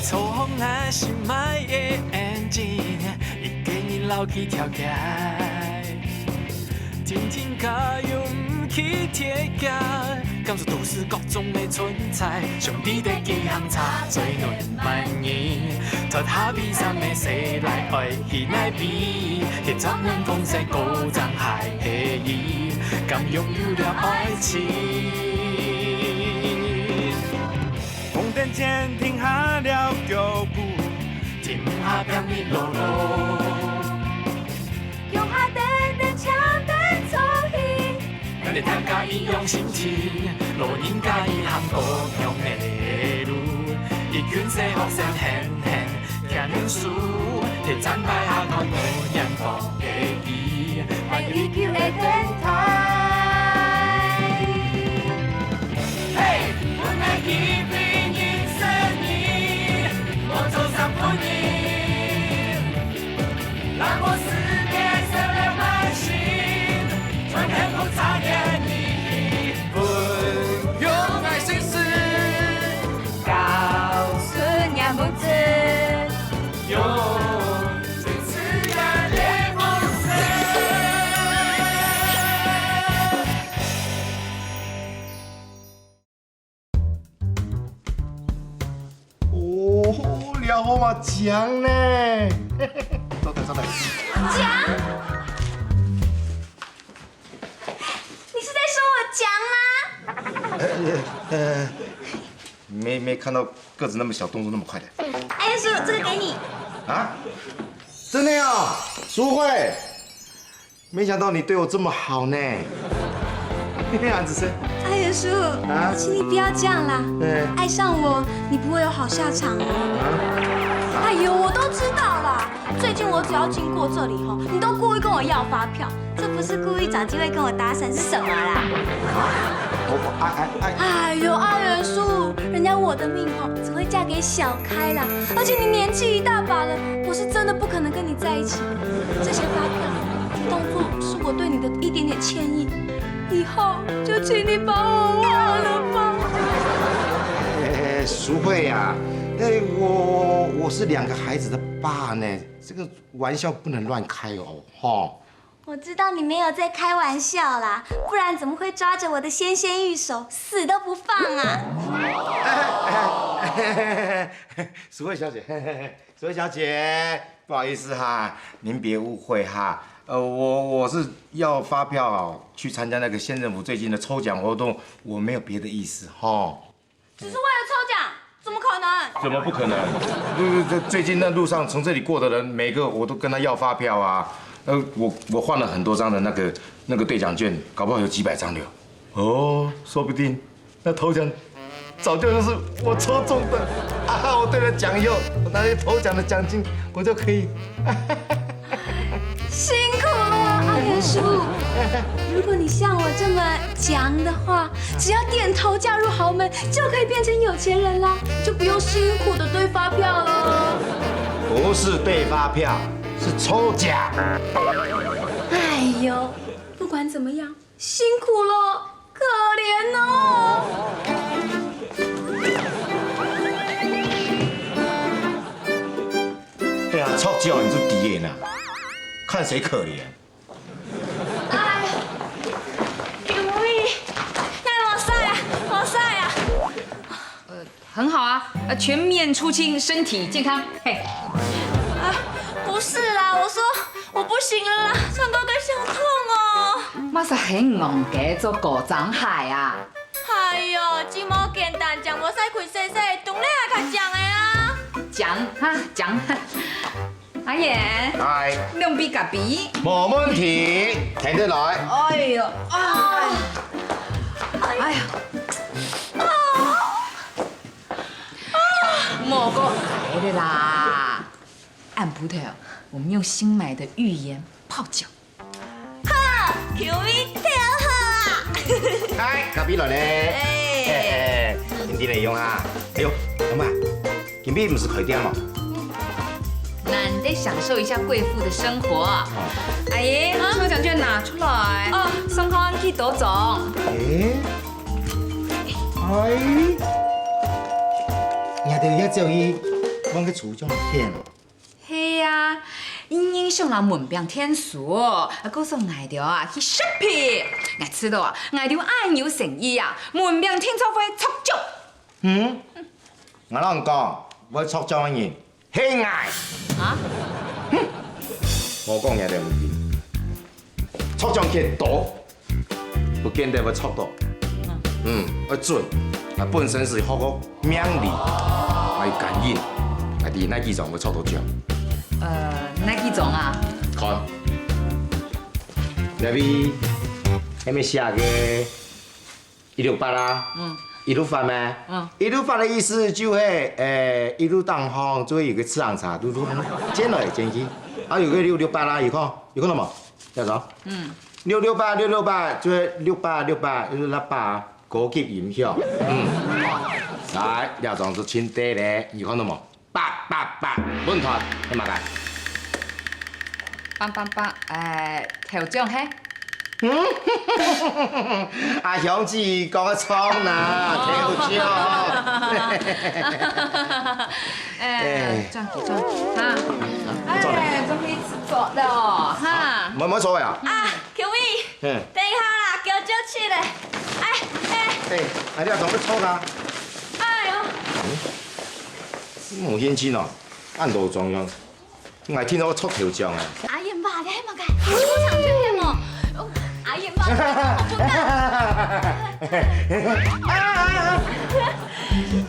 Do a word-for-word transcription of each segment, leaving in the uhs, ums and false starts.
坐好𠊎心愛的engine，一个人摎佢跳起來。天天加油毋去貼價，感受都市各種的存在，上帝的幾行車最暖滿意。脫下悲傷的細賴愛去哪位？去找暖風扇高張鞋的伊，敢擁有了愛情？ 紅燈前停下了腳步，停下拼命路路。腳下等等，搶等出去。咱的大家一樣心情，路人甲伊行過共樣的路。一群細學生喊喊，牽手，提餐牌下看無人講。 的伊，愛依舊的電台。嘿，阮愛一起認識你，我做三分一，讓我世界燒了滿心，全幸福差點你。 分享愛心事，告訴你不知，用最自然的方式。哦，了好嘛，獎呢？坐等，坐等。獎？ 你是在说我獎嗎？呃，呃，没，没看到个子那么小，动作那么快的。哎，叔，这个给你。啊？真的哦，淑慧，没想到你对我这么好呢。安子生。阿元叔，啊？请你不要这样啦。嗯。爱上我，你不会有好下场哦。啊？哎呦，我都知道啦。最近我只要经过这里吼，你都故意跟我要发票。 这不是故意找机会跟我搭讪是什么啦？我，我，哎，哎，哎。哎呦，阿元叔，人家我的命吼，只会嫁给小开啦。而且你年纪一大把了，我是真的不可能跟你在一起。这些发票，就当作是我对你的一点点歉意，以后就请你把我忘了吧。哎，淑慧呀，哎，我，我是两个孩子的爸呢，这个玩笑不能乱开哦，吼。 我知道你没有在开玩笑啦，不然怎么会抓着我的纤纤玉手死都不放啊？淑慧小姐，淑慧小姐，不好意思哈，您别误会哈。呃，我，我是要发票去参加那个县政府最近的抽奖活动，我没有别的意思哈。 只是为了抽奖，怎么可能？怎么不可能？这，这，这最近那路上从这里过的人，每个我都跟他要发票啊。呃，我，我换了很多张的那个，那个兑奖券，搞不好有几百张的。哦，说不定那头奖早就就是我抽中的啊！我兑了奖以后，我拿了头奖的奖金，我就可以。辛苦了，阿元叔。如果你像我这么犟的话，只要点头嫁入豪门，就可以变成有钱人啦，就不用辛苦的对发票了。不是对发票，是抽奖。哎呦，不管怎么样，辛苦了，可怜哦。对啊，抽奖你就敌人啊，看谁可怜。 哎，救命！哎，我衰啊，我衰啊！很好啊，呃，全面出清，身体健康，嘿。啊，不是啦，我说我不行了啦，穿高跟鞋好痛哦。Masa很戇个做高踭鞋啊？哎哟，真無簡單，正無使開洗洗，當然較靚个啊。靚哈，靚。 阿言，嗨，两杯咖啡。没问题，添得来。哎哟，啊，哎呀，莫过来了啦！暗晡头，我们用新买的芋圆泡脚。好，口味忒好啊！嗨，咖啡来了。哎，你来用啊。哎哟，阿妈， 今晡日毋使開店哦。难得享受一下贵妇的生活。阿姨，抽奖券拿出来，哦，送看几多张。诶，哎，你看你要走去問个處長騙哦。係啊，人人想拿門餅𢯭手，告訴𠊎兜啊去shopping。𠊎知道啊，𠊎兜恁有誠意啊，門餅定著會著獎。嗯，𠊎摎你講，會著獎个人係𠊎。啊？𠊎講你兜毋知，著獎越多， 不見得會著到。嗯，愛準。𠊎本身係學過命理，𠊎感應，𠊎知哪幾張會著到獎。呃，哪幾張啊？看，這位，下面寫个一六八啊，嗯。一六八咩？嗯。一六八个意思就係，誒，一路當中就會有個次郎茶，就，就，就尖來尖去，啊，有個六六八啊，有看，有看到無？這張。嗯。 六六八，六六八，就係六八，六八，就是那八，高級音響。嗯。來，這張就盡對咧，你看到無？八八八，問題，係麼个？八八八，誒，頭獎係？阿香姊講个著啦，頭獎。誒，哎。轉去，轉去，哈。哎，終於食飽了，哈。無，無所謂啊。啊，Q V。 嗯。等一下啦，狗就去了。哎，哎。哎，啊，你也當會著啊？哎喲。無興趣喏，恁多狀元，𠊎聽到著頭獎啊。阿燕爸，你係麼个？我想去看哦。哦，阿燕爸，我不敢。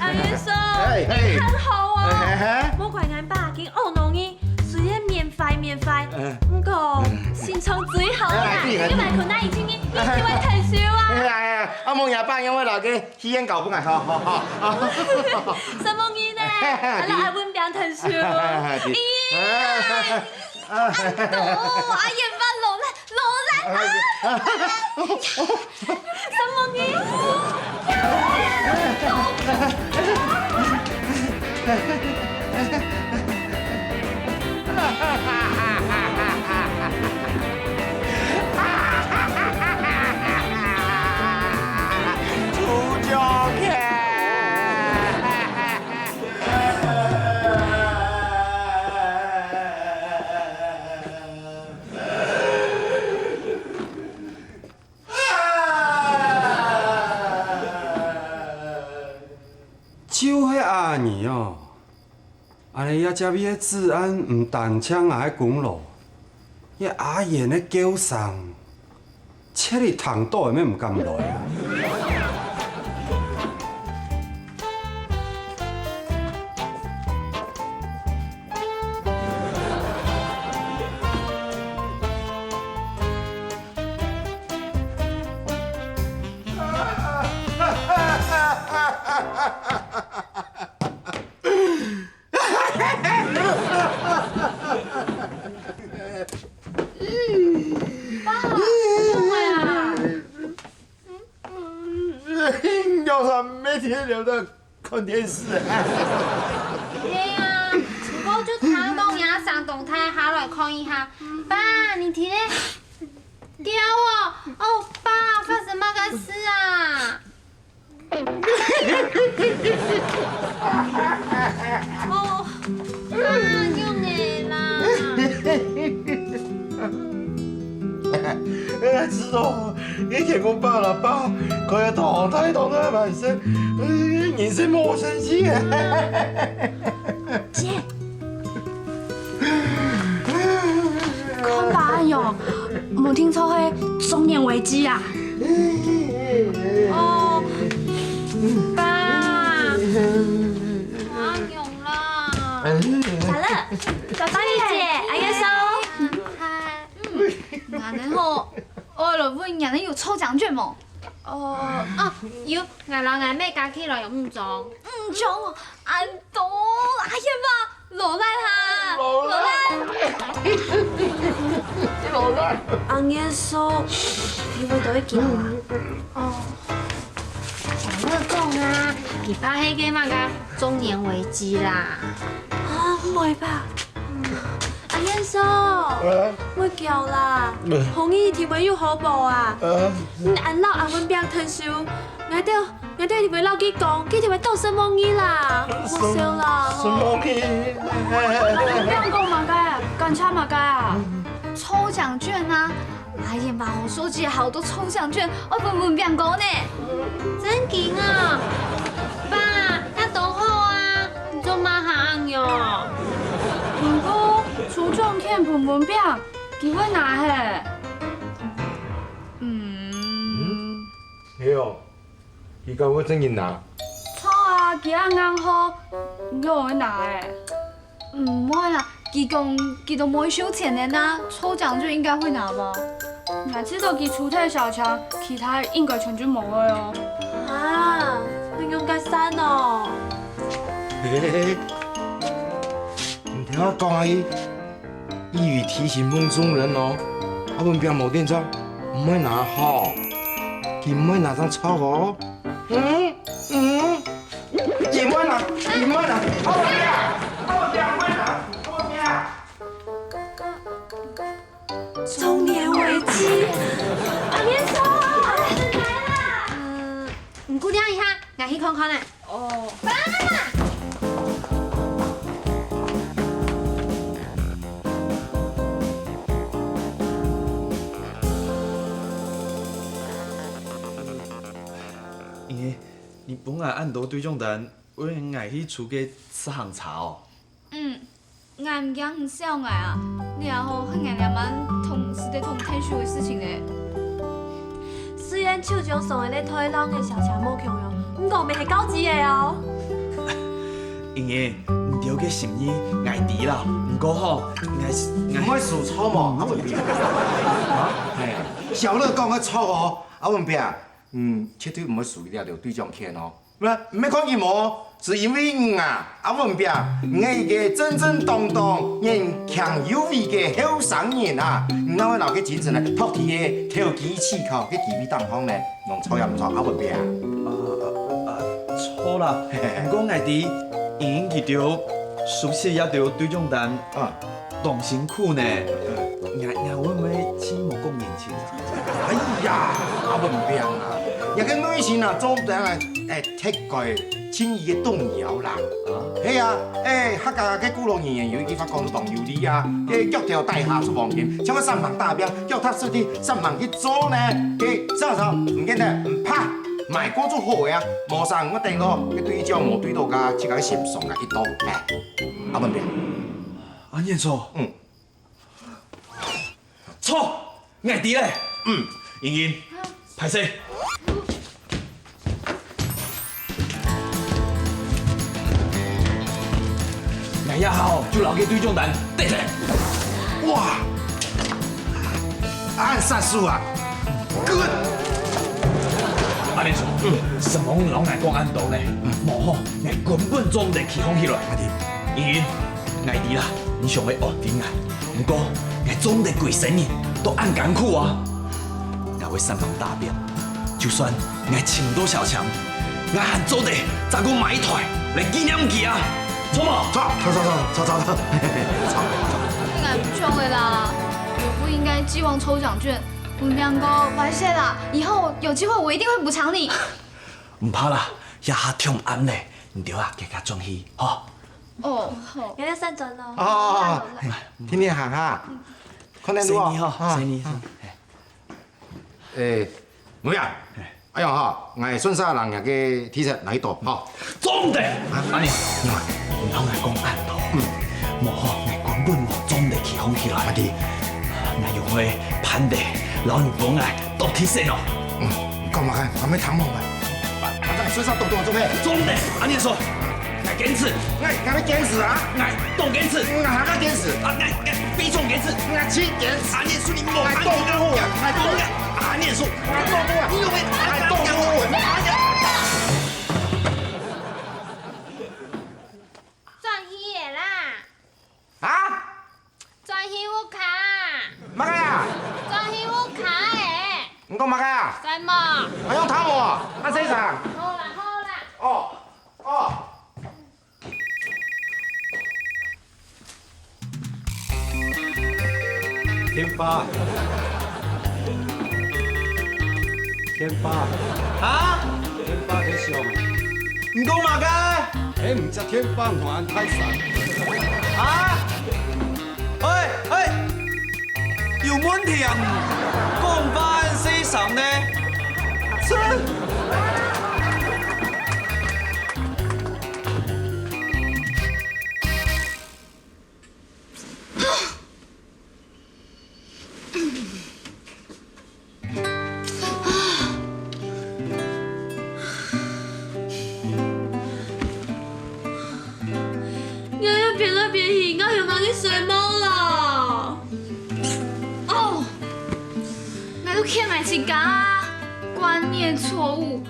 阿燕叔，哎，嘿。你很好啊。哎，嘿，嘿。莫怪𠊎爸緊懊惱你，雖然面壞面壞，嗯。毋過心腸最好啦。哎，對，你莫困啊，已經你，你就會退休啊。哎呀，哎呀，啊，無你爸因為老个戲院搞不來，好，好，好。什麼你呢？阿拉愛穩定退休。咦，哎。 啊，都，阿燕爸老了，老了啊！什麼你？就係恁樣哦，恁樣這隻位个治安毋單淨𠊎个功勞，這阿燕个叫聲， 切你聽到也毋敢來啊！爸，你做麼个啊？你仰會每天留在看電視啊？係啊，毋過就聽到你阿聲當大下來看一下。爸，你聽咧？狗哦，哦，爸，發生麼个事啊？ 哦，哪樣个啦？哎呀，知道，以前我爸啦，爸，佢个堂大堂大个晚生，人生無生趣个。姐， 看爸恁樣，無定著係中年危機啊！哦，爸，阿勇啦！咋了？小芳姐，阿月叔。嗨，嗯，恁呢吼，我來問你，你有抽獎券無？哦，啊，有，𠊎摎𠊎妹加起來有五張。五張哦，恁多，阿燕爸， 老賴哈，老賴。老賴。阿燕叔，你會到一間啊？哦，同你講啊，佢怕係該麼个中年危機啦。啊，毋會吧？阿燕叔，哎。莫噭啦，嗯。紅衣體會有好無啊？嗯。你恁老還穩定退休，𠊎兜 𠊎兜一定會摎佢講，佢一定會當承蒙你啦，莫愁啦。承蒙你。你拚講麼个？檢查麼个啊？抽獎券啊！阿燕媽吼，收集好多抽獎券，愛分文炳哥呢。真經啊？爸，該當好啊！你做麼个恁樣？毋過，抽獎券分文炳，佢會拿嘿。嗯。係哦。 佢敢會正經拿？著啊，佢恁硬好，仰會拿欸？毋會啦，佢講佢都無收錢个啦，抽獎券應該會拿吧。𠊎知道佢除忒小強，其他應該全就無了哦。啊，會仰結煞哦？嘿嘿嘿，你聽𠊎講啊，佢 一語驚醒夢中人哦，阿文炳無定著，毋會拿吼，佢毋會拿正著哦。嗯嗯，佢毋會拿，佢毋會拿，阿文炳，阿文炳毋會拿，阿文炳。中年危機，阿明叔，來啦！嗯，你姑娘一下，𠊎去看看咧。 哦。你，你分𠊎恁多對獎單，為𠊎去抽該自行車哦？嗯。 𠊎毋驚你笑𠊎啊，這吼係𠊎兩班同事在同𢯭手个事情呢。雖然手中上个這台老个小車無共樣，毋過乜係高級个哦。英英，你兜个心意𠊎知啦，毋過吼，𠊎，𠊎毋會輸著無？阿文炳。啊？係啊，小樂講个著哦，阿文炳啊，嗯，絕對毋會輸這兜對獎券哦。 毋，毋係看佢無，係因為你啊，阿文炳，你係一個正正當當、年輕有為个後生人啊，你愛有該精神來，讀書个投機取巧个機會當中呢，攏著也毋著，阿文炳。啊，啊，啊，著啦，毋過𠊎知，英英佢兜收集這兜對獎單，啊。 當辛苦呢。𠊎，𠊎會毋會盡無夠認真啊？哎呀，阿文炳啊，若个內心啊，做毋得啊，欸，忒過輕易个動搖啦。啊？係啊，欸，客家个古老諺言有一句話講到當有理啊，該腳踏大象出黃金，像該三項大病，腳踏實地，三項去做呢，該早早毋見得，毋怕，買過就好个啊，無啥，𠊎等个，該對獎無對到个，自家个心上啊，一刀，欸，阿文炳。 阿年叔。嗯。著，𠊎知咧。嗯。英英，歹勢。𠊎這下就摎該對獎單提出來。哇！恁煞手啊！ Good！阿年叔，嗯，承蒙你摎𠊎講恁多呢，無吼，𠊎根本做毋得企䟘起來。阿弟，英英，𠊎知啦，你想愛安慰𠊎，毋過𠊎做毋得歸生人都恁艱苦啊。𠊎會三項打拚，就算𠊎尋毋到小強，𠊎還做得再過買一台來紀念佢啊，著無？著，著，著，著，著，著，著。𠊎毋想个啦，我不應該寄望抽獎券。 文亮哥，歹勢啦，以後有機會我一定會補償你。毋怕啦，這下忒暗咧，你兜啊，遽遽轉去，吼。哦，好。𠊎兜先轉囉。哦，哦，哦，天天行哈，看恁多。細義吼，啊，細義，啊。細義。欸，妹啊，哎呀哈，𠊎順續人家个提成來到，吼。 做毋得！啊？阿年，你看，你摎𠊎講恁多，嗯。無吼，𠊎根本無做毋得企䟘起來。阿弟，𠊎用會辦得摎你分𠊎多提成哦。嗯，你講麼个？𠊎乜聽無啊？啊，啊，順續多多做咩？做毋得！阿年叔，𠊎堅持。𠊎，𠊎乜堅持啊！𠊎當堅持。𠊎還較堅持。啊，𠊎，𠊎非常堅持。𠊎盡堅持。阿年叔，你莫！𠊎當堅持。𠊎當堅持。阿年叔， 𠊎當多啊！你有沒有？𠊎當多啊！轉去个啦！啊？轉去屋下！麼个啊？轉去屋下个！你講麼个啊？在無？哎喲，聽無啊？恁細聲！好啦，好啦。哦，哦。 電話。電話。啊？電話。你想，你講麼个？哎，毋知天花還太散。啊？哎，哎，有問題啊！講話恁細聲呢？切！ 𠊎又變來變去，𠊎有麼个衰毛啦？哦，𠊎都騙𠊎自家啊！觀念錯誤，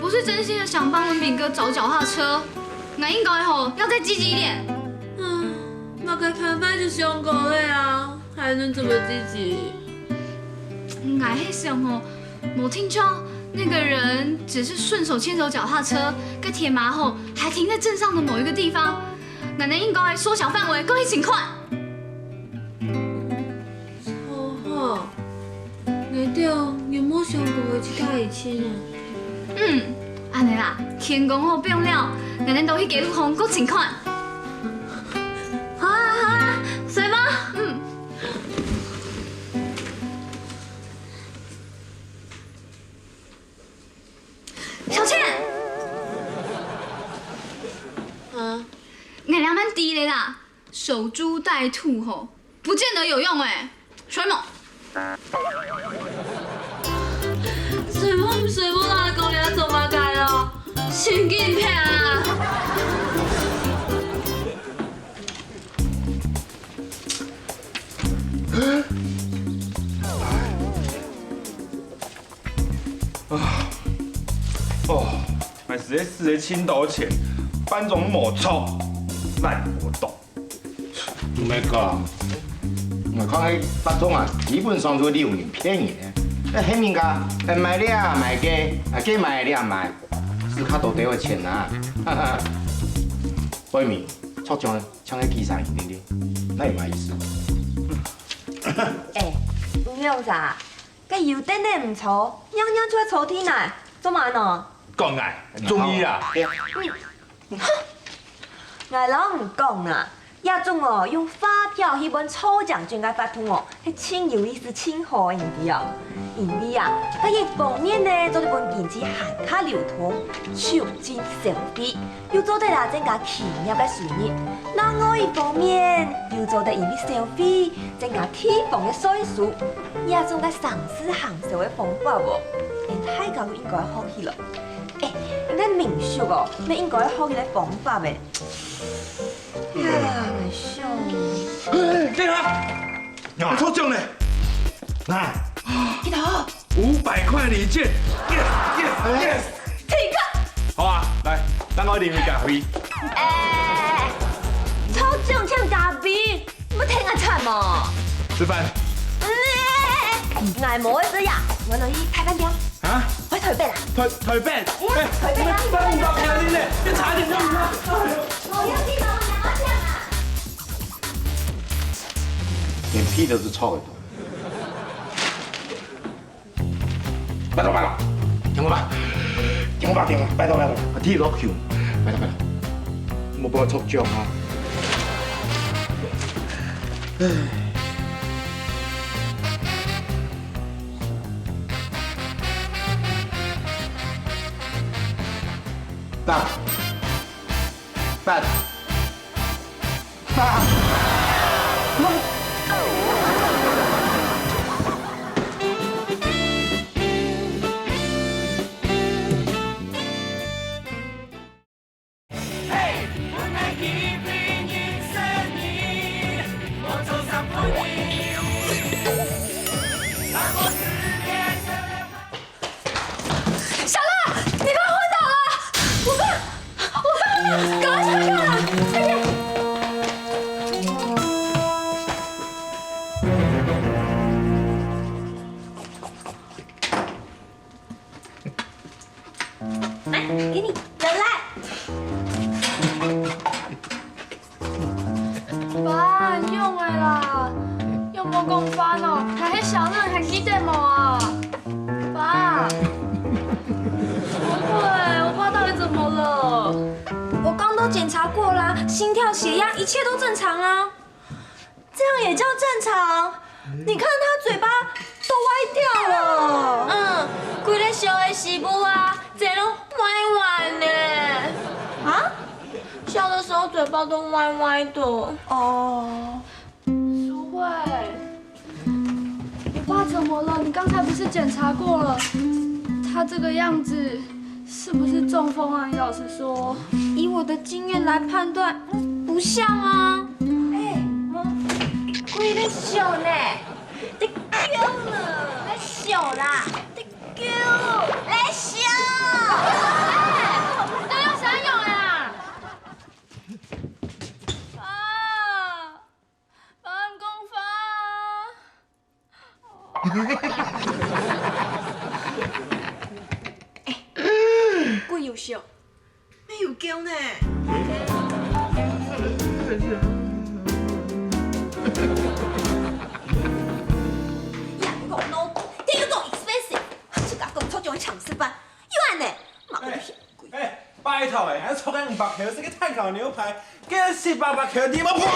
不是真心的想幫文炳哥找腳踏車。𠊎應該吼要再積極一點。嗯，麼个辦法就想過了啊，還能怎麼積極？𠊎係想吼，無定著那個人只是順手牽走腳踏車，該鐵馬吼還停在鎮上的某一個地方， 𠊎等應該縮小範圍，過去尋看。著吼，𠊎兜有無想過去該位呢？嗯，恁呢啦，天光好放尞，𠊎等就去街路項過尋看。好啊，好啊，隨吧。嗯。 小倩，啊？𠊎這下知了啦，守株待兔吼，不見得有用欸，水母。水母毋水母啦，講這做麼个哦？神經病啊！ 啊，哦，𠊎實在使了盡多錢，辦桌無著，懶惰到。毋係講，𠊎看該辦桌啊，基本上就係利用人騙人个。該喊人家，哎，買這買該，啊，該買這買，使較多兜个錢啊。哈哈。背面，著獎 像該幾儕人定定，哪有麼意思？哎，吳勇啥？該有凳仔毋坐，仰仰就愛坐地泥，做麼个呢？講𠊎，中意啊！𠊎摎你講啊，這種哦，用發票去換抽獎券个活動哦， 係盡有意思、盡好个，你知哦。因為啊，該一方面呢，做得分經濟還較流通，促進消費，又做得啊增加企業个收入。另外一方面，又做得因為消費增加地方个稅收。這種个省時行銷个方法哦，𠊎大家都應該學起來。哎，𠊎等民宿哦，乜應該學這个方法个。 呀，𠊎想。哎，等下，你抽獎呢？來，幾多？五百塊禮券，yes，yes，yes。停个！好啊，來，等𠊎啉一杯咖啡。哎，抽獎請咖啡，毋好聽𠊎慘哦。食飯。嗯，𠊎無意思呀，𠊎愛去大飯店。啊？ 回台北啦。台，台北？哎，台北啊。你等我，你等我，你等我。我要去找我娘家讲啊。連屁都是臭的。拜託，拜託，電話吧，電話吧，電話，拜託，拜託，啊，你落去，拜託，拜託，莫幫𠊎抽獎啊！唉。 八，八，八。小樂，你快昏倒了！我爸，我爸，趕快下去啊！快点！ 來，給你，人來。爸，用了啦，又無講飯哦，還係小樂，還記得無啊？爸，我不會，我不我刚都检查过啦，心跳、血压一切都正常啊。这样也叫正常？你看他嘴巴都歪掉了。嗯，规个笑的时候啊，嘴都歪歪呢。啊？笑的时候嘴巴都歪歪的。哦。 淑慧，我爸怎么了？你刚才不是检查过了？他这个样子是不是中风啊？你老实说。以我的经验来判断，不像啊。哎，妈，故意在笑呢，在笑呢，在笑啦，在笑，在笑。哎，那有啥用啊？啊！ 帮公发。哎，贵有效，没有救呢。呀，你讲no，这个讲 expensive，自家讲出种抢食饭，又安呢，嘛个嫌贵。哎，拜托哎，俺出个五百块是个碳烤牛排，给十八百块你莫破。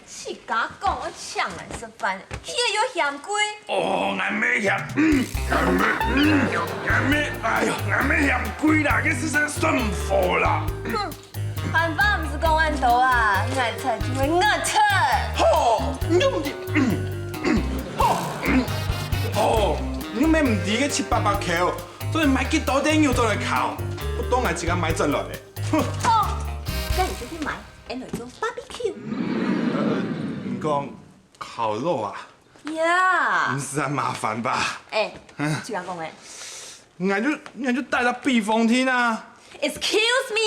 自家讲个抢人食饭，佢又嫌贵。哦，俺没嫌，嗯，俺没，嗯，俺没，哎呦，俺没嫌贵啦，这是在算佛啦。哼，閒話毋使講恁多啊，𠊎才就會餓脱。吼，你毋知，吼，哦，你又毋知个七八百塊，做得買幾多點牛做來烤，不當俺自家買轉來咧。哼。好，該你就去買。 俺來做 barbecue。呃，你講烤肉啊？呀，毋使恁麻煩吧？哎，嗯，就恁講哎。俺就俺就帶到避風廳啊。Excuse me，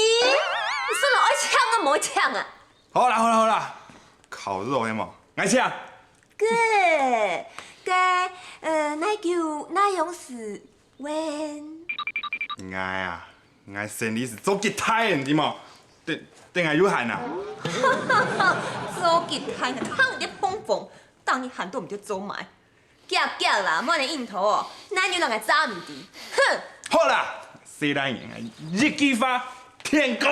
你算了愛搶都無愛搶啊？好啦好啦好啦，烤肉係無？俺請。該該呃，哪有哪樣事？ When？𠊎啊，𠊎生理係做吉他个，你知無？等等𠊎有閒啊。做吉他，你聽你个碰風，當你閒都毋知做麼个。遽遽啦，莫恁硬頭哦，哪有人个揸毋知？哼！好啦，細賴人啊，一句話， 天公！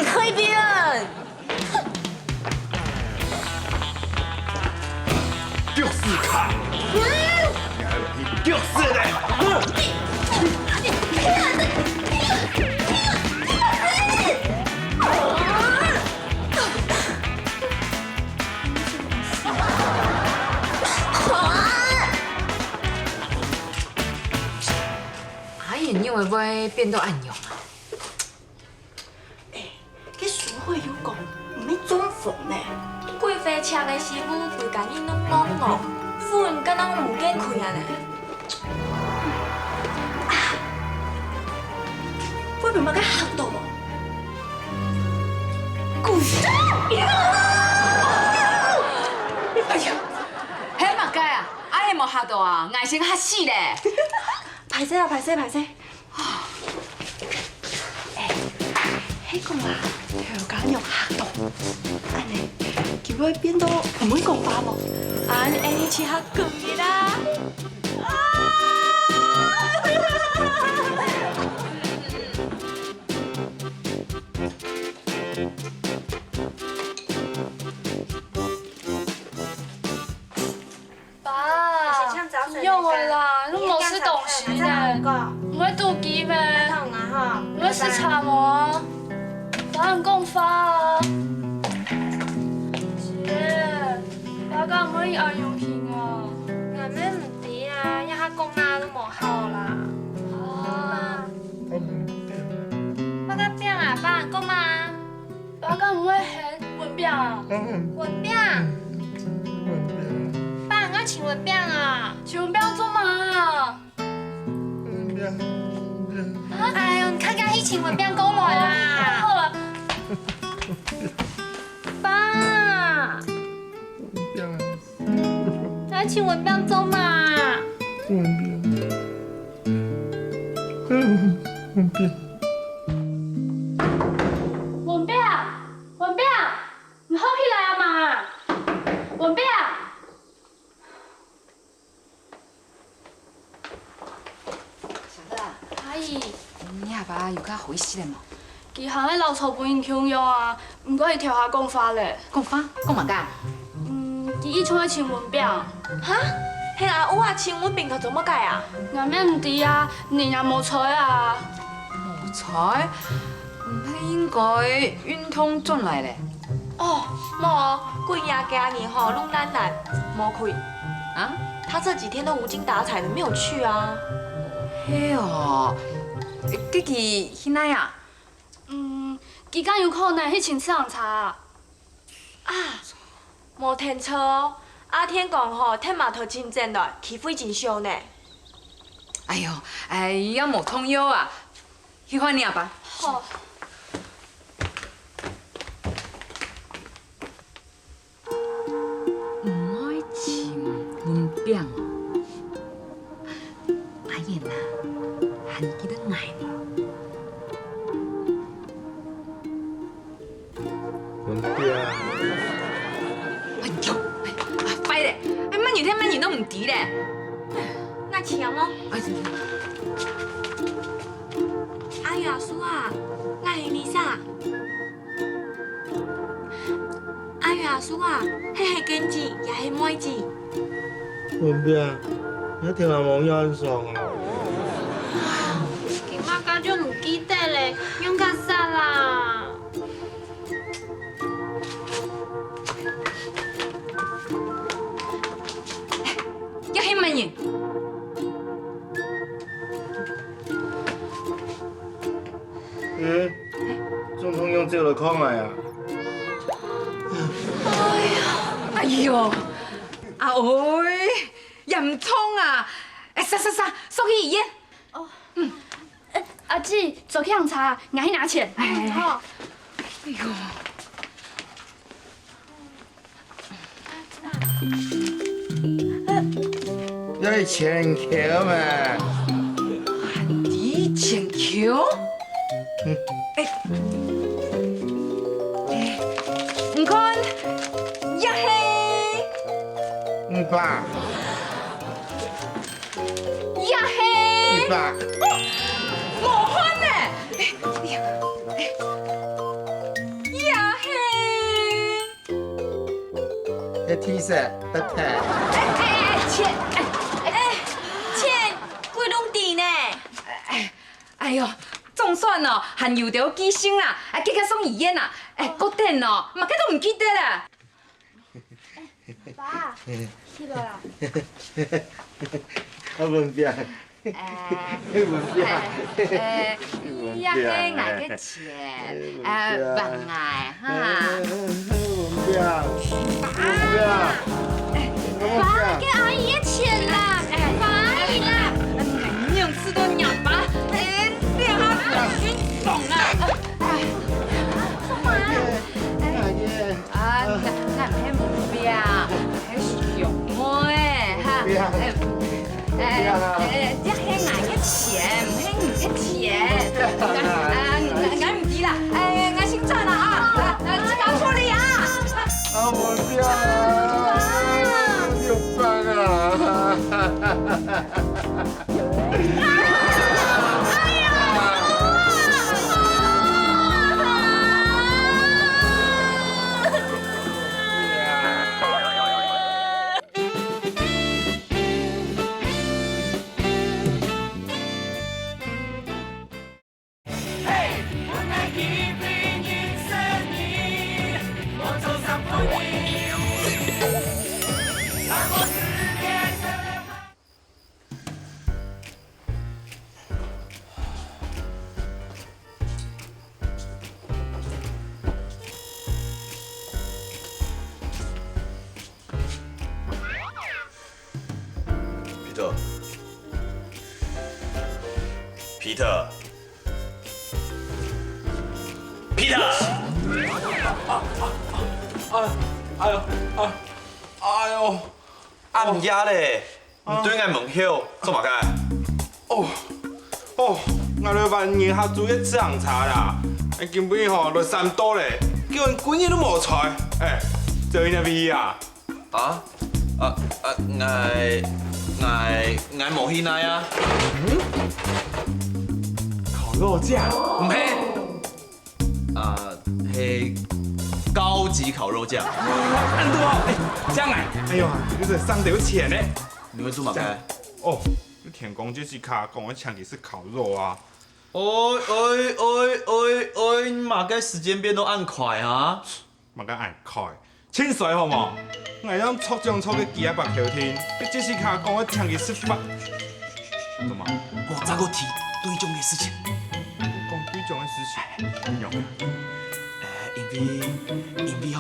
隨便！就是他！就是嘞！阿英仰會變到恁樣啊？ 哎，該淑慧有講，毋係中風呢。開火車个師傅對家己攏戇戇，分人家攏無見開啊呢。啊，會毋會該嚇到無？故意！哎呀，係麼个啊？啊，係無嚇到啊？𠊎先嚇死咧！歹勢啊，歹勢，歹勢。 哎，係講啊，頭家娘嚇到，恁呢，佢會變到毋會講話無？恁呢，恁呢就較緊个啦。啊！ 爸，你仰會啦？你都無食東西呢？你會肚飢咩？你會食茶無？爸，你講話啊！姐，爸，敢毋會恁樣形啊？𠊎乜毋知啊，這下講啊都無效啦。啊。爸，該餅啊，爸，你講啊。 爸，敢毋會喊搵餅啊？搵餅？爸，𠊎愛尋搵餅啊！尋搵餅做麼个啊？哎喲，你較遽去尋搵餅過來啊！好啊。爸，𠊎愛尋搵餅做麼个啊？ 文斌，文斌，文斌，你好起來啊嘛？文斌，小樂啊，阿姨你阿爸有較好一息咧無？佢還係恅著分人共樣啊，毋過佢頭下講話咧。講話？講麼个啊？嗯，佢以前愛尋文炳。哈？係啊，有啊，尋文炳佢做麼个啊？𠊎乜毋知啊，你也無在啊。無在？毋係應該運動轉來咧？哦，無哦，歸夜佢阿姨吼，攏懶懶，無去。啊？他這幾天都無精打采的，沒有去啊。係哦，該佢去哪啊？嗯，佢敢有可能去尋自行車啊？啊，無聽錯哦，阿天講吼，天馬頭前轉來，機會真少呢。哎喲，哎，也無重要啊，去換你阿爸。好。 毋愛尋文炳哦。阿燕啊，還記得𠊎無？文炳。哎喲，哎，啊，壞咧！哎，麼人聽麼人都毋知咧。𠊎請哦。哎，阿玉阿叔啊，𠊎係Lisa。 阿玉阿叔啊，係係根子也係妹子。文炳，你聽阿姆仰恁爽啊？佢麼个就毋記得咧，仰結煞啦？這係麼人？ 嗯，總統用這來看𠊎啊？哎喲，阿妹，嚴重啊！哎，煞煞煞，送去醫院。哦，嗯，阿姊，坐計程車，𠊎去拿錢。哎，好。哎喲。 這係千箍咩？還知千箍？嗯。哎，哎，你看，這係五百。這係五百。哦，無換呢。哎，哎，哎，這係 係T-shirt，得忒。哎，哎，哎，錢，哎，哎，錢，貴攏知呢。哎，哎喲，總算哦，還有兜記性啦，哎，遽遽送醫院啦，哎，哦。過等哦，麼个都毋記得啦。爸，去了啦。阿文炳， 哎，文炳，哎，哎，文炳，這係𠊎个錢，哎，哎，文炳。還𠊎哈。哎，文炳，文炳，爸，文炳。爸，該阿姨个錢啦，哎，爸，阿姨啦。哎，你仰試著若爸，哎，你還真爽啊！哎，哎，做麼啊？哎，啊，𠊎，𠊎毋係文炳，係小妹，哈，哎。 哎，哎，這係𠊎个錢，毋係你个錢。啊，𠊎，𠊎毋知啦。哎，𠊎先走啦啊，啊，啊，自家處理啊。啊，文炳，有辦啊。哎呀！ Peter，Peter，Peter！啊，啊，啊，哎喲，啊，哎喲，暗夜咧， 你對𠊎問候，做麼个？哦，哦，𠊎來還人客租个自行車啦。今晡日吼來三到咧，叫人歸日都無在。哎，走去哪位啊？啊？啊，啊，𠊎，𠊎，𠊎無去哪啊。嗯？肉架？毋係，啊，係高級烤肉架。恁多啊！哎，這樣啊！哎喲，你這省得有錢呢。你會做麼个？哦，天公這時卡講我請佢食烤肉啊。哎哎哎哎哎，麼个時間變到恁快啊？ 麼个恁快？清水好無？𠊎正著獎著个幾下百條天，佢這時卡講我請佢食飯。做麼？我再過提對獎个事情。講對獎个事情，仰般？呃，因為，因為吼，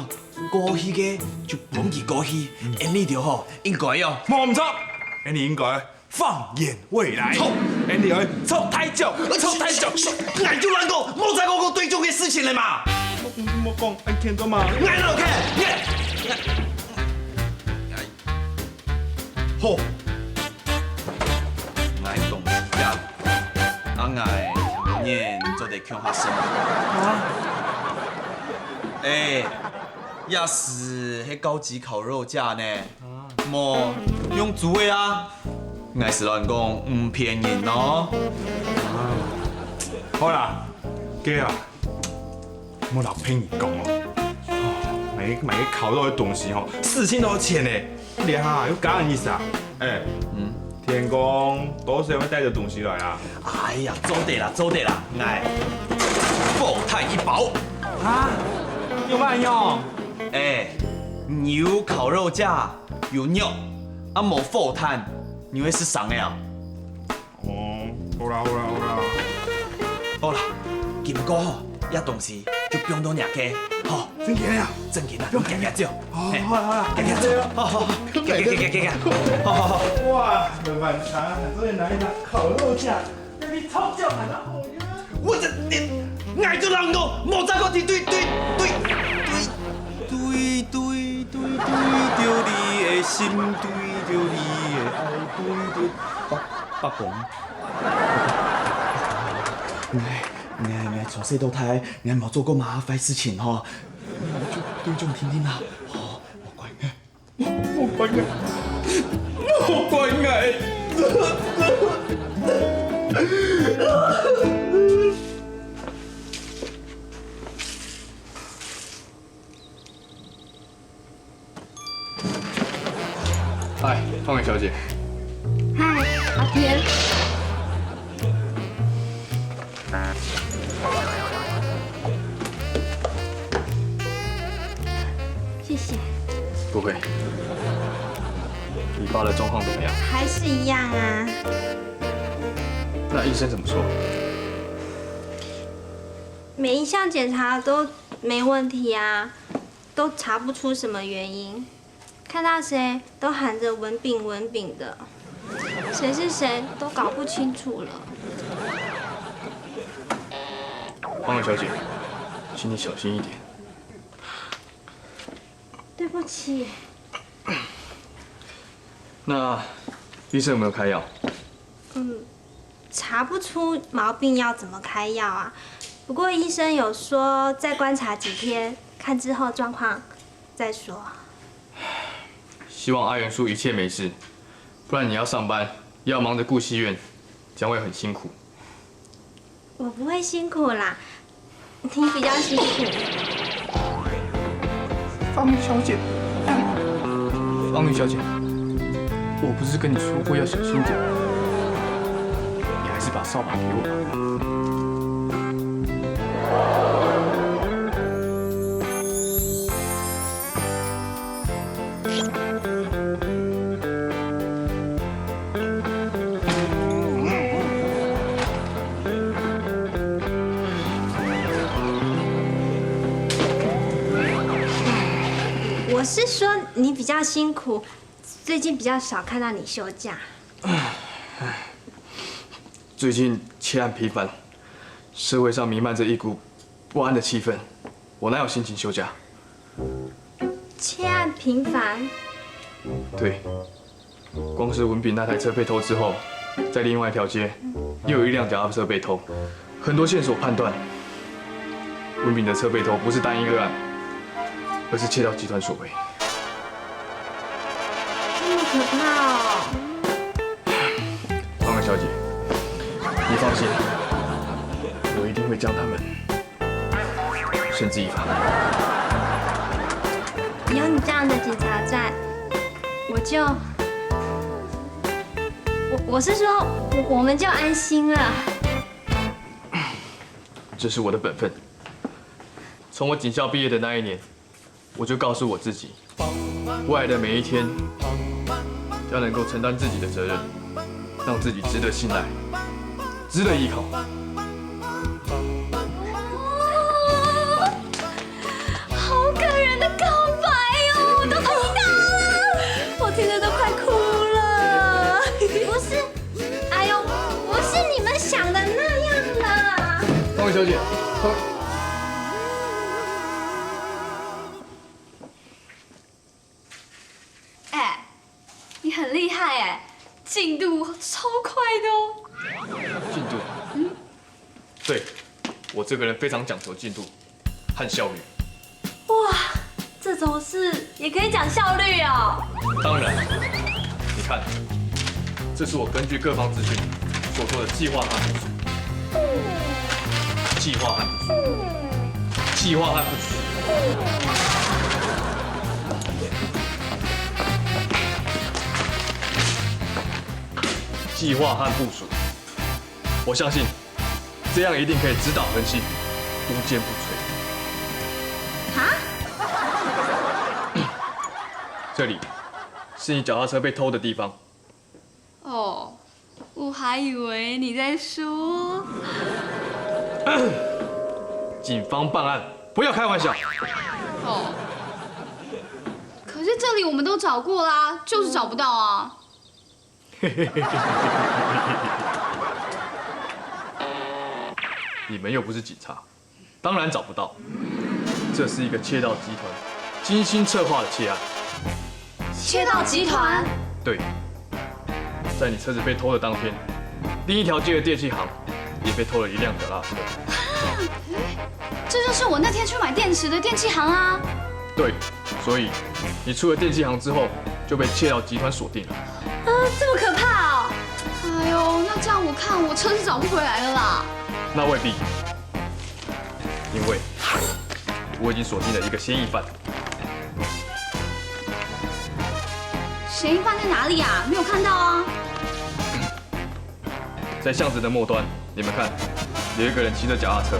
過去个就分佢過去，恁呢條吼，應該哦。無毋著，恁呢應該 放眼未來。著，恁樣愛著大獎，著大獎。𠊎就亂講，莫再講過對獎个事情了嘛。莫講，恁欠做嘛。𠊎老欠，𠊎，𠊎，好。𠊎講呀，啊𠊎明年做得共下生。啊？哎，也係係高級烤肉架呢。 無，用租个啊。𠊎係亂講，毋騙人哦。好啦，該啊，莫摎別人講哦。哦，買買个烤肉个東西吼，四千多錢呢，這下有加人意思啊？哎，嗯，天公，到時候會帶著東西來啊？哎呀，做得啦，做得啦，來，爆炭一包。啊，有麼用？哎，有烤肉架， 有肉，啊無火炭，你會食生个啊？哦，好啦好啦好啦。好啦，今過吼，這東西就放到若个，吼。真个啊？真个啊，你行行走。哦，嘿，好啦好啦，行行走，好好好，行行行行行，好好好。哇，滿滿茶，還做得拿一拿烤肉架。 我這，你，𠊎就摎你講，莫再過提對對對對對對對對對著你个心，對著你个愛，對對，伯伯公，𠊎𠊎𠊎從細到大，𠊎無做過麼个壞事情吼，就對獎定定啊，吼，莫怪𠊎。 莫怪𠊎，莫怪𠊎。嗨，方圆小姐。嗨，阿田。 谢谢。不会。你爸的状况怎么样？还是一样啊。那医生怎么说？每一项检查都没问题啊，都查不出什么原因。 看到谁都喊着文炳文炳的，谁是谁都搞不清楚了。方小姐，请你小心一点。对不起。那医生有没有开药？嗯，查不出毛病要怎么开药啊？不过医生有说再观察几天，看之后状况再说。希望阿元叔一切没事，不然你要上班，又要忙着顾戏院，这样会很辛苦。我不会辛苦啦，你比较辛苦。方小姐，方小姐，我不是跟你说过要小心点，你还是把扫把给我吧。 我是说你比较辛苦，最近比较少看到你休假。最近切案频繁，社会上弥漫着一股不安的气氛，我哪有心情休假？切案频繁？对，光是文炳那台车被偷之后，在另外一条街又有一辆脚踏车被偷，很多线索判断，文炳的车被偷不是单一个案，而是切到集团所为。这么可怕哦！方小姐，你放心，将他们绳之以法。有你这样的警察在，我就，我我是说，我我们就安心了。这是我的本分。从我警校毕业的那一年，我就告诉我自己，未来的每一天，要能够承担自己的责任，让自己值得信赖，值得依靠。好感人的告白哟，我都听到了，我听得都快哭了。不是，哎呦，不是你们想的那样啦。方小姐，方哎，你很厉害哎，进度超快的哦。进度？嗯，对，我这个人非常讲求进度和效率。哇，这种事也可以讲效率哦。当然，你看，这是我根据各方资讯所做的计划和部署。计划和部署。计划和部署。计划和部署。我相信，这样一定可以直捣恒心，无坚不摧。啊？这里是你脚踏车被偷的地方。哦，我还以为你在说……警方办案，不要开玩笑。哦，可是这里我们都找过啦，就是找不到啊。你们又不是警察，当然找不到。这是一个窃盗集团精心策划的窃案。窃盗集团？对，在你车子被偷的当天，另一条街的电器行也被偷了一辆脚踏车。这就是我那天去买电池的电器行啊。对，所以你出了电器行之后，就被窃盗集团锁定了。啊，这么可怕哦！哎呦，那这样我看我车是找不回来了啦。那未必，因为我已经锁定了一个嫌疑犯。嫌疑犯在哪里啊？没有看到啊。在巷子的末端，你们看，有一个人骑着脚踏车。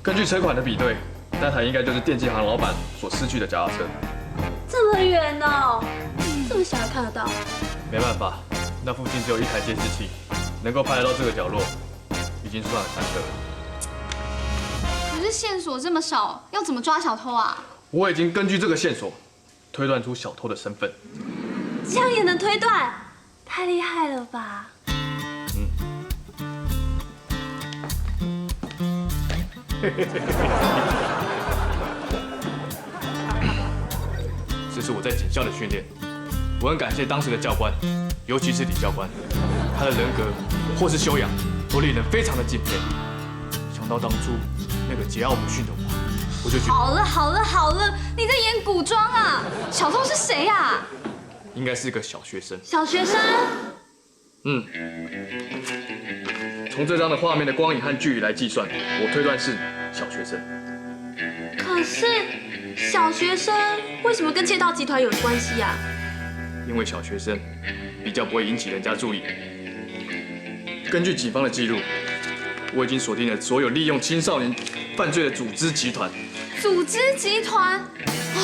根据车款的比对，那台应该就是电器行老板所失去的脚踏车。这么远哦，这么小还看得到？没办法，那附近只有一台监视器，能够拍得到这个角落，已经算很难得了。可是线索这么少，要怎么抓小偷啊？我已经根据这个线索推断出小偷的身份。这样也能推断？太厉害了吧！嗯。这是我在警校的训练，我很感谢当时的教官，尤其是李教官，他的人格或是修养，都令人非常的敬佩。想到当初那个桀骜不驯的我，我就觉得好了好了好了，你在演古装啊？小偷是谁啊？应该是个小学生。小学生？嗯，从这张的画面的光影和距离来计算，我推断是小学生。可是小学生为什么跟窃盗集团有关系啊？因为小学生比较不会引起人家注意。根据警方的记录，我已经锁定了所有利用青少年犯罪的组织集团。组织集团？哦，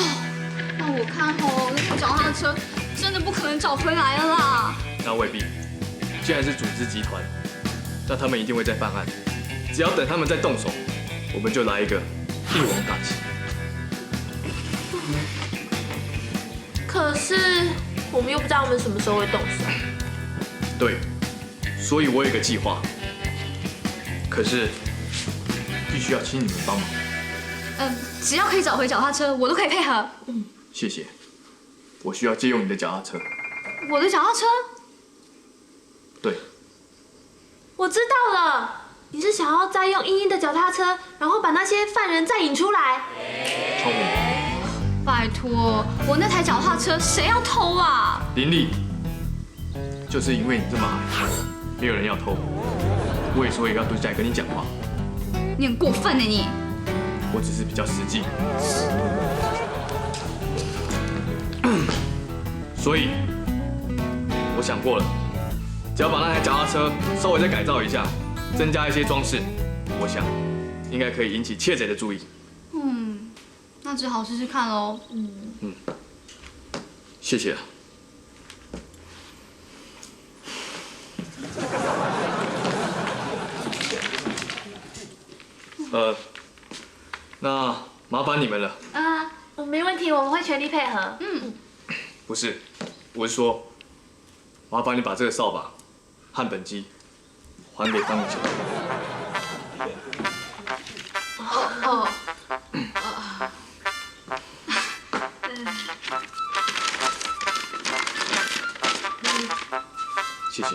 那我看吼，那个脚踏车真的不可能找回来了啦。那未必，既然是组织集团，那他们一定会再犯案。只要等他们再动手，我们就来一个一网打尽。可是我们又不知道他们什么时候会动手。对，所以我有一个计划，可是必须要请你们帮忙。嗯，只要可以找回脚踏车，我都可以配合。谢谢，我需要借用你的脚踏车。我的脚踏车？对，我知道了，你是想要再用茵茵的脚踏车，然后把那些犯人再引出来。聪明。拜托，我那台脚踏车谁要偷啊？林丽，就是因为你这么矮，没有人要偷，我也所以要蹲下来跟你讲话。你很过分呢你。我只是比较实际。所以，我想过了，只要把那台脚踏车稍微再改造一下，增加一些装饰，我想应该可以引起窃贼的注意。嗯，那只好试试看喽。嗯，谢谢。呃，那麻烦你们了。啊，没问题，我们会全力配合。嗯，不是，我是说，麻烦你把这个扫把和本机还给方宇姐。哦，谢谢。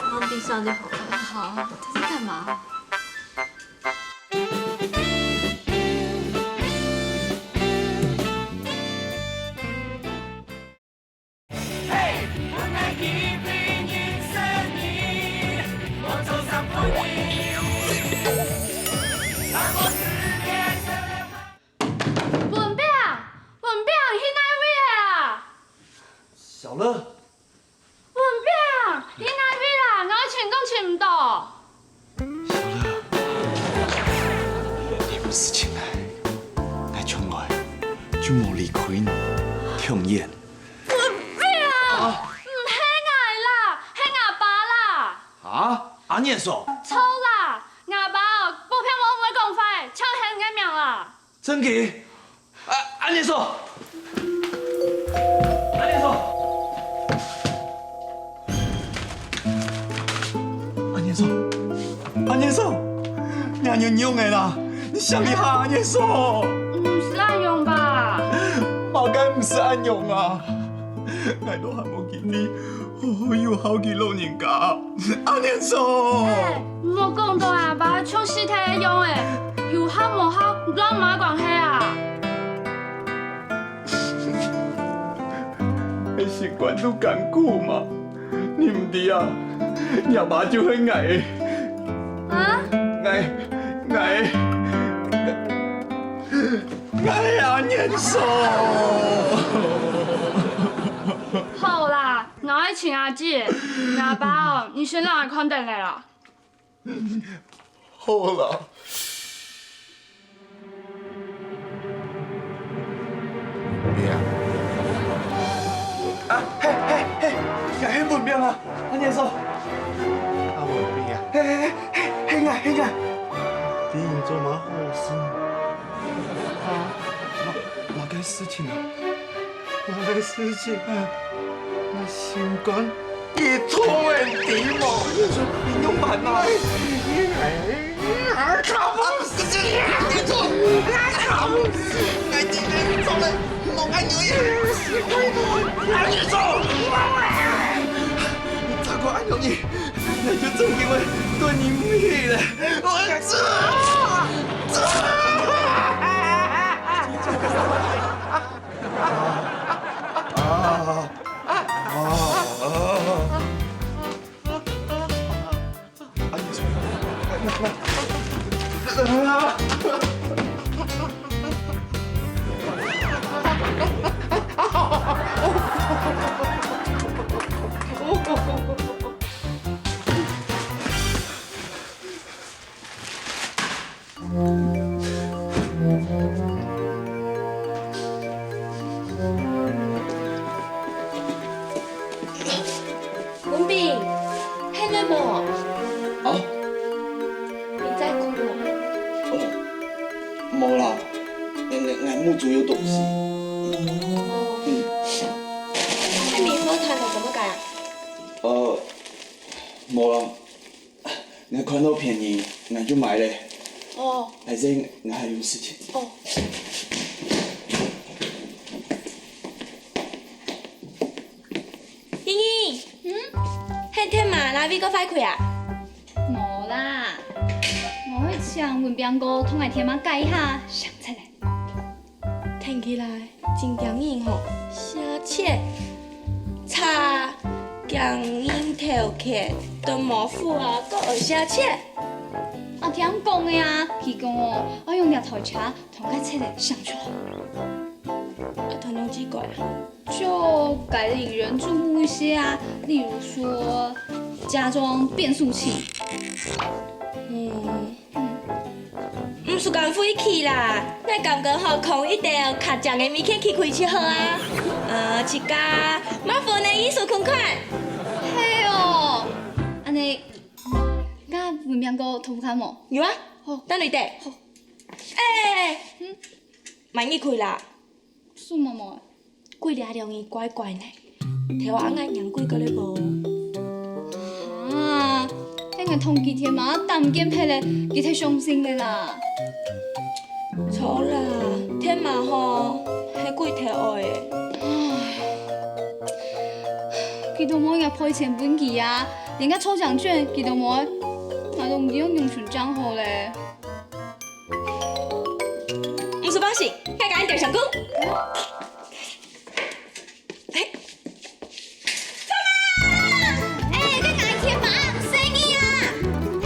放地上就好了。好，他在干嘛？文炳，文炳，你去哪位啊？小乐，文炳，你去哪位啦？𠊎尋講尋毋到。小樂，你毋係尋𠊎，𠊎從來就無離開你，永遠。文炳，毋係𠊎啦，係吾爸啦。啊，阿年嫂，錯啦，吾爸哦，普遍無會講話，就喊你个名啦。 真个？啊，阿年嫂，阿年嫂，阿年嫂，阿年嫂，你恁樣仰仔啦？你想一下，阿年嫂，毋係恁樣吧？麼个毋係恁樣啊？𠊎都還無機會好好有孝佢老人家，阿年嫂。 莫講到阿爸像死忒个樣仔，有孝無孝，摎麼關係啊？係心肝肚艱苦嘛，你毋知啊？若爸就係𠊎个，啊？𠊎，𠊎，𠊎阿年嫂。好啦，𠊎愛尋阿姊，阿爸哦，你先來看等咧啦。 好啦。文炳啊，啊，嘿嘿嘿，𠊎係文炳啊，阿年嫂。啊，文炳啊，嘿嘿嘿，係𠊎係𠊎。你做麼个好心？啊，麼个事情啊？ 麼个事情啊？𠊎心肝一痛，你知無？你仰般啊？你再過恁樣，你，你就真經會對你毋起了。我走，走。 文炳，係你無？啊？你在哭哦？哦，無啦，𠊎，𠊎，𠊎目珠有東西。哦，係你喝湯了怎麼改啊？呃，無啦，𠊎看到便宜，𠊎就買了。哦，反正𠊎還有事情。哦。英英，嗯？係電話哪位个壞開啊？無啦，𠊎愛請文炳哥同𠊎電話改一下，想出來。 聽起來真驚人吼。寫切，查，驚人偷看，都無符啊，閣愛寫冊。啊，聽講个啊，佢講哦，愛用這台車同該冊仔相撞。啊，同樣奇怪啊。就改得引人注目一些啊，例如說加裝變速器。嗯， 毋使講飛機啦，𠊎感覺吼，空一兜較靚个物件去開就好啊。呃，自家麻煩你藝術款款。係哦，恁呢，𠊎文憑過托福卡無？有啊，好，等你等。好。哎，嗯，慢一開啦。 什麼無？佢這兩日怪怪呢，頭下恁樣怪怪个無？啊，係𠊎同佢添嘛，擔驚怕咧，佢忒傷心个啦。著啦，添嘛吼，係佢忒愛个。唉，佢都無愛賠錢分佢啊，連个抽獎券佢都無愛，𠊎都毋知愛仰般正好咧。 毋使擔心，𠊎佮你調相公。嘿。哎，你佮𠊎添麻煩，細義啊！嘿。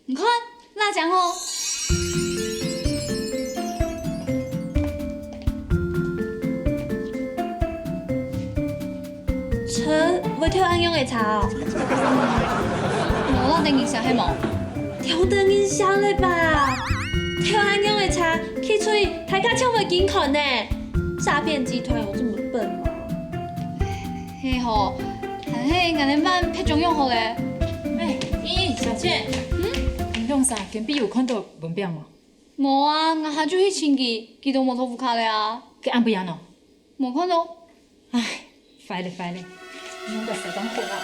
你看， 辣椒哦。車會偷恁樣个車哦？無啦，等一下，係無？偷等一下了吧？偷恁樣个車，去追，大家就會驚看呢。詐騙集團有這麼笨嗎？係吼，但係𠊎等辦別種用好咧。哎，依依，小倩，嗯？你兩儕今晡日有看到文炳無？ 無啊，𠊎下晝去尋佢，佢都無在屋下了啊。佢暗晡日呢？無看到。唉，壞了壞了，你用个時間好啊。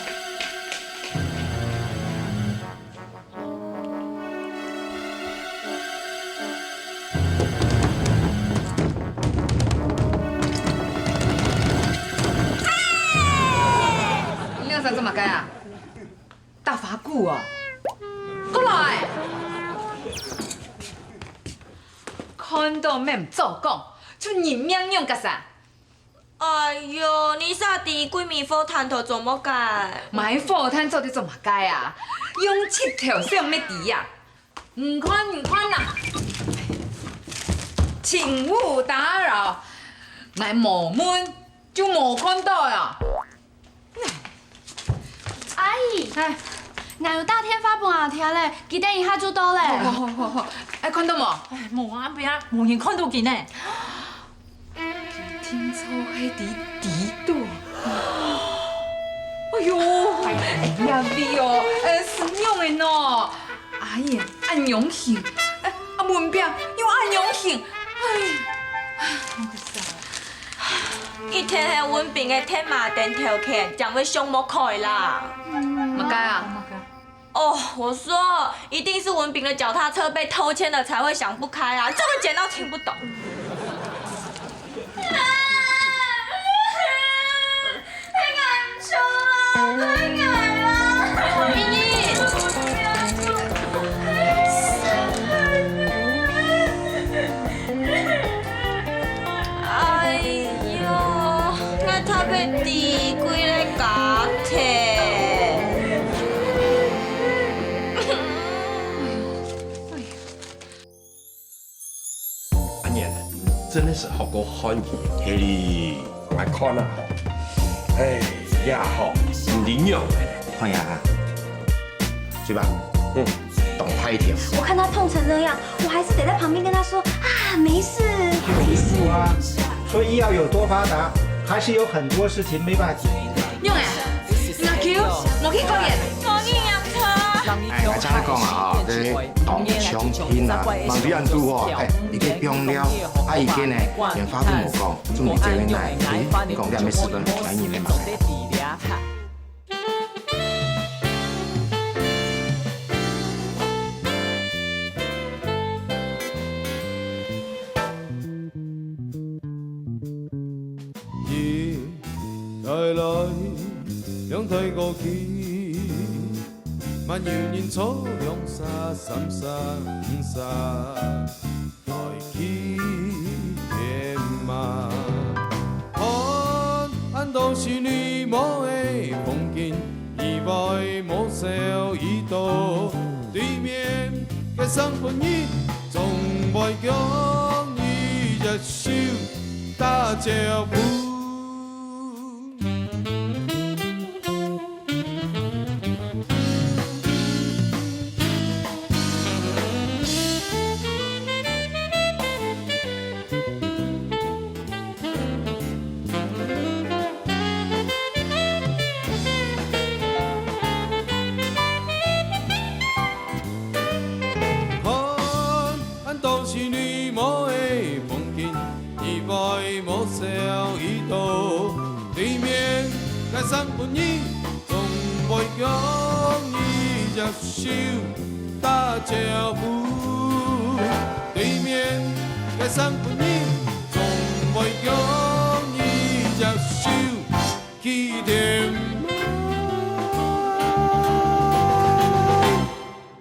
你兩儕做麼个啊？ 打花鼓啊！過來！看到面做講，就認命用个啥？哎喲，你煞知鬼迷火炭頭做麼个？買火炭做得做麼个啊？用七頭想乜知啊？你看，你看啦！請勿打擾，𠊎無問就無看到啊！ 阿姨，哎，𠊎有打電話分阿爹咧，佢等一下就到咧。好好好好，哎，看到無？哎，無啊，毋係啊，無人看到佢呢。佢定著係在裡肚。哎喲，哎呀，你哦，哎，係仰般个喏？ 阿英恁樣形，哎，啊文炳又恁樣形，哎，一定係文炳个天馬頂頭牽，正會想無開啦。麼个啊？哦，我說，一定是文炳的腳踏車被偷牽了，才會想不開啊，這個撿到聽不懂。 哎喲，𠊎頭殼底歸个家庭。 阿年，真的是學過漢語。係哩，𠊎看啊，哎呀吼，毋知仰般。看呀，是吧？嗯，當大條。我看他痛成那樣，我還是得在旁邊跟他說啊，沒事，沒事。啊，所以醫藥有多發達，還是有很多事情沒辦法解決的。用哎，那Q，莫去講耶。我跟你講。 哎，𠊎正講啊，吼，這當相信啊，萬里安都哦，哎，已經放了，啊，已經呢，連話都無講，總係這位來，哎，講這麼事都傳人的嘛。 一代來，兩代過去，還有人坐兩儕、三儕、五儕，來去天馬心裡無个風景，意外無少已到。對面个生份人，總會共你一手打招呼。 看，恁多心裡無个風景，意外無少已到。對面个生份人，總會共你一手打招呼。對面个生份人，總會共你一手起頭。